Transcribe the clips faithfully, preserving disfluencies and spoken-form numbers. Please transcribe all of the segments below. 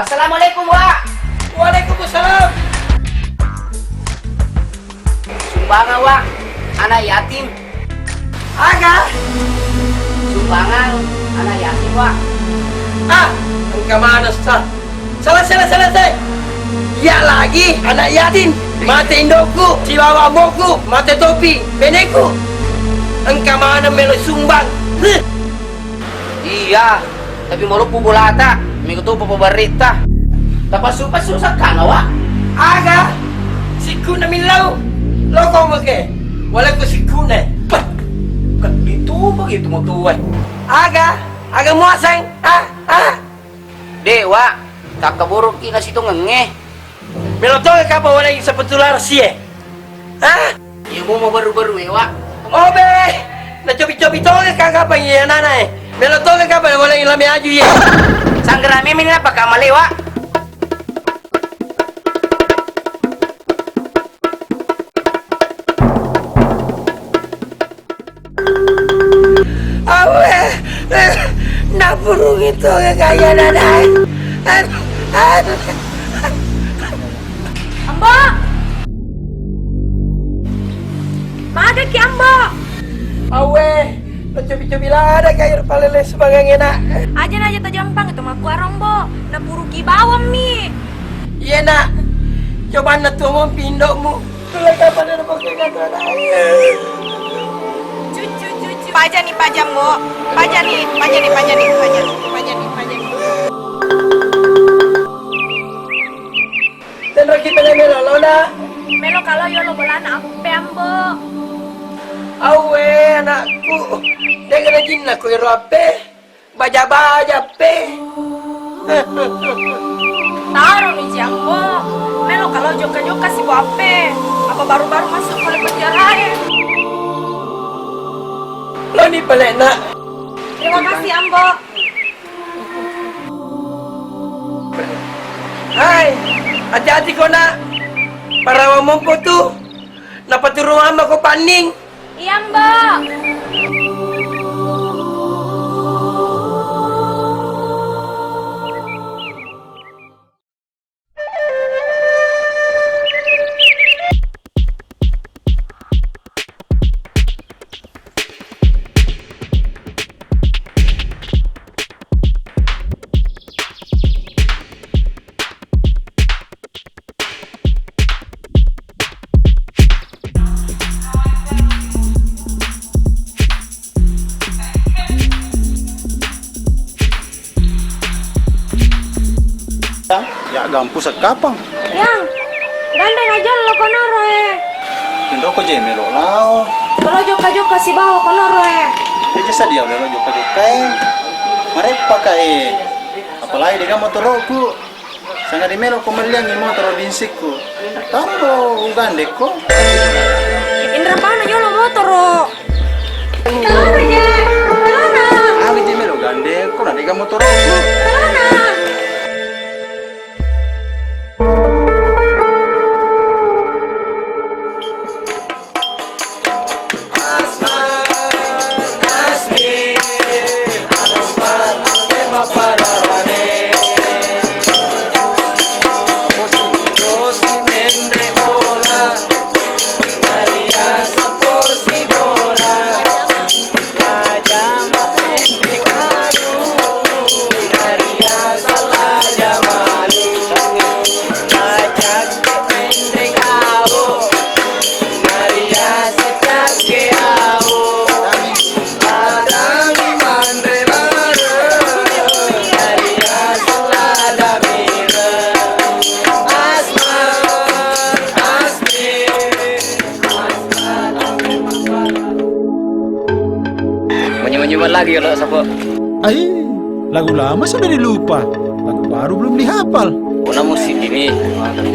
Assalamualaikum, Wa. Waalaikumsalam. Sumbangan, Wa. Anak yatim. Aga? Sumbangan anak yatim, Wa. Ah, engka manessa. Selesai, selesai, selesai. Iya lagi anak yatim. Mate indokku, sibawa amboku, mate topi beneku. Engka maneng melo sumbang. Huh. Iya, tapi maloppo bolata, mega to papabarretta. Tapassu-passu sakkana, Wa. Aga? Sikku'na millau. Loko meke. Walekko sikku'na. Pah. Keddi tu begitu motoe. Aga? Aga muaseng? Ah, ah. De, Wa. Takkaborokki nasitongengnge. Melo to kapang waleng sepatu larsie. Ah? Iya, mau, mau baru-baru ya, Wa. Obe, nacobi-cobi tongeng ka kapang iya nana e. Melo tongeng kapang wala lame aju iya. Sanggerame mini apa kamale, Wa? Awe, napurungi tongeng kaya nana e. Aduh, aduh. Ambo! Magaki, Ambo? Awe, nacobi-cobi lada kair palele sebagai enak. Aja naja tajampang itu makuaro, Ambo. Napuruki bawang mi. Iya, Nak. Coba na tuo mompi indokmu. Tulai kapan ada pakai kata anak? Cucu, cucu. Pajani, paja, Ambo. Pajani, pajani, pajani, pajani, pajani, pajani. Tenroki pele melo lona. Melo kalo yolo bolana appe, Ambo. Awe, anakku. Dega najinna ko ero appe. Baja-baja pe. Taro ni, Ambo. Melo kalo jokka-jokka sibo appe. Apa baru-baru masuk pole penjara e. Loni pele, Nak. Terima kasih, Ambo. Hai, hati-hati ko, Nak. Parawa mompo tu. Napaturung amma ko panning. Iya, Mbok. Ya, gampu sekkapang. Yang, gandeng aja lo konoro e. Tindoko je melo lao. Kalau jokka-jokka sibawa konoro e. Aja sadia lo jokka-jokka e. Mareppa ka e. Apalagi dengan motoroku. Sangadi melo ko melliangngi motoro binsikku. Tambo ugandekko. Inra pana nyolo motoro. Tolong aja. Tolong. Aga je melo gandekko na dega motoro. Tolong. Manyameng-nyameng lagi kalau Sapo. Ai, lagu lama sudah dilupa, lagu baru belum dihafal. Pona musik ini,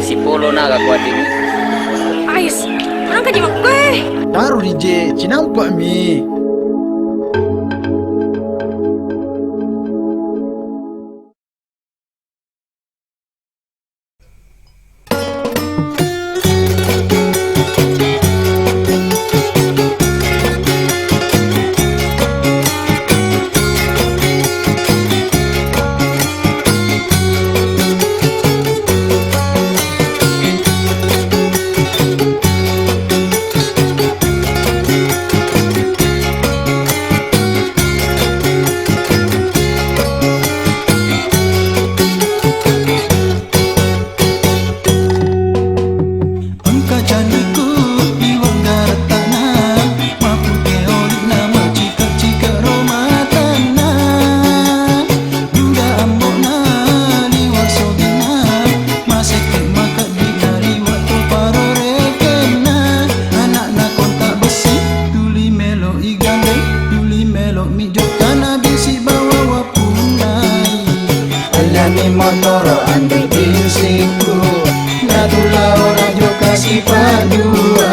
si Polo naga kuat ini. Ais, mana ka jimak kue? Taruh di je, cinampak mi. Ni motoro andi binsikku, natulao najokka sipaddua.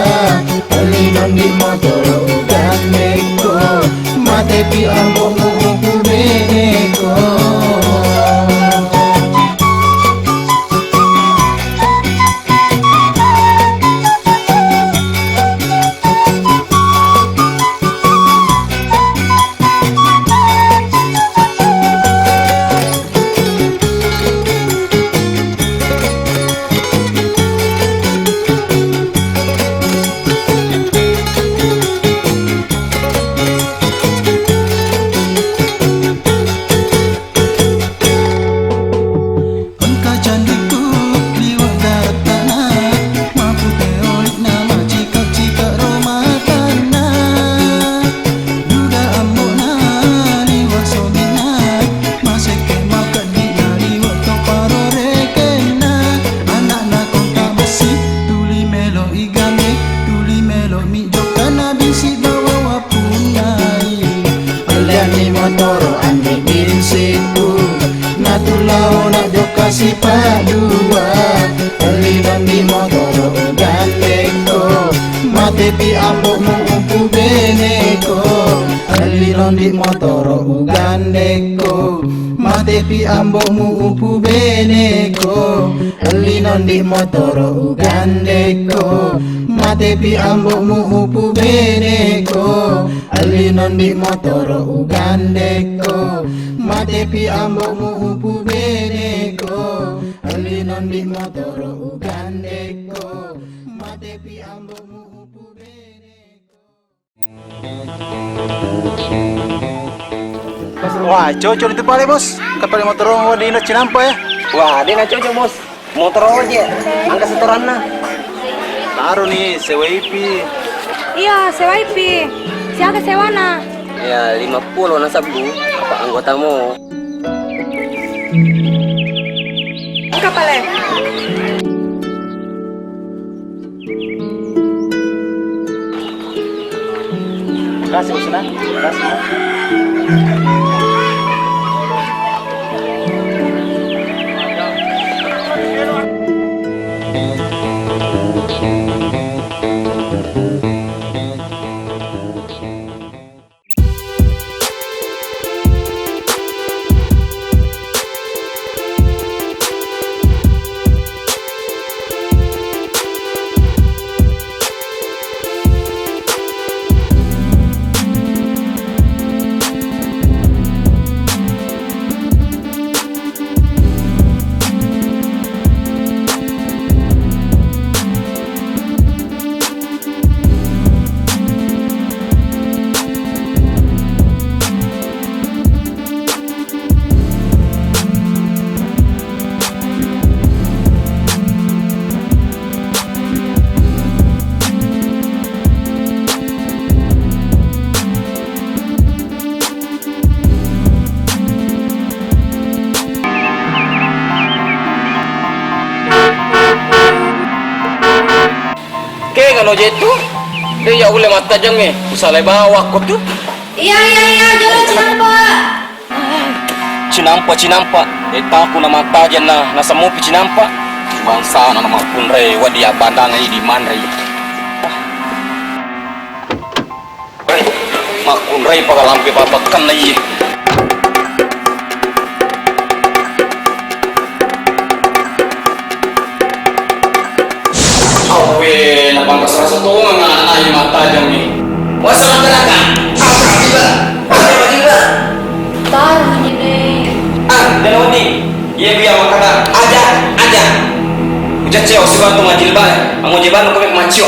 Elli nondi motoro ugandekko, matepi ambo'mu upu beneko. Engka candiku liwa' darettana, mapute oli'na, macika'-cika' ro matanna. Duda ambo'na liwa' sominna, masekke' makeddi'na liwa' to paro rekenna. Ana'na kongka bessi tuli melo' igande, tuli melo' mi jokka nabisi bawa wapunnai. Ellianni motoro andi binsikku, natulao najokka sipaddua. Elli nondi motoro ugandekko, matepi ambo'mu upu beneko. Elli nondi motoro ugandekko, matepi ambo'mu upu beneko. Elli nondi motoro ugandekko, matepi ambo'mu upu beneko. Elli nondi motoro ugandekko, matepi ambo'mu upu beneko. Elli nondi motoro ugandekko, matepi ambo'mu upu beneko. Wah, cocok itu pale, Bos. Kapale motoro di Indo Cinampa ya. Wah, de' na cocok, Bos. Motoro aja, angka setoranna. Taru ni, sewaipi. Iya, sewaipi. Siaga sewana? Ya, lima puluh nasabbu, apa anggota mo. Engka pale. Makasih, Bosna. Makasih. Kegano je tu? De' ya ulle mattajang e, usalai bawakko tu. Iya, iya, iya, jolo cinampa. Cinampa, cinampa. E, taku na mattajang na, nasemmupi cinampa. Bangsana na makkunrai wadi abbandangan idi manrei. Makkunrai pagalampe papakkanna iye. Awwe, napangkas rasa tongang anak-anak iye mattajang ni. Wasa makkadaka, apa tiba? Apa tiba? Taroni ne. Ah, dena wedding. Iye biya makkada, aja, aja. Ucacce, o sibantu majilba, ango jebanu ko maccio.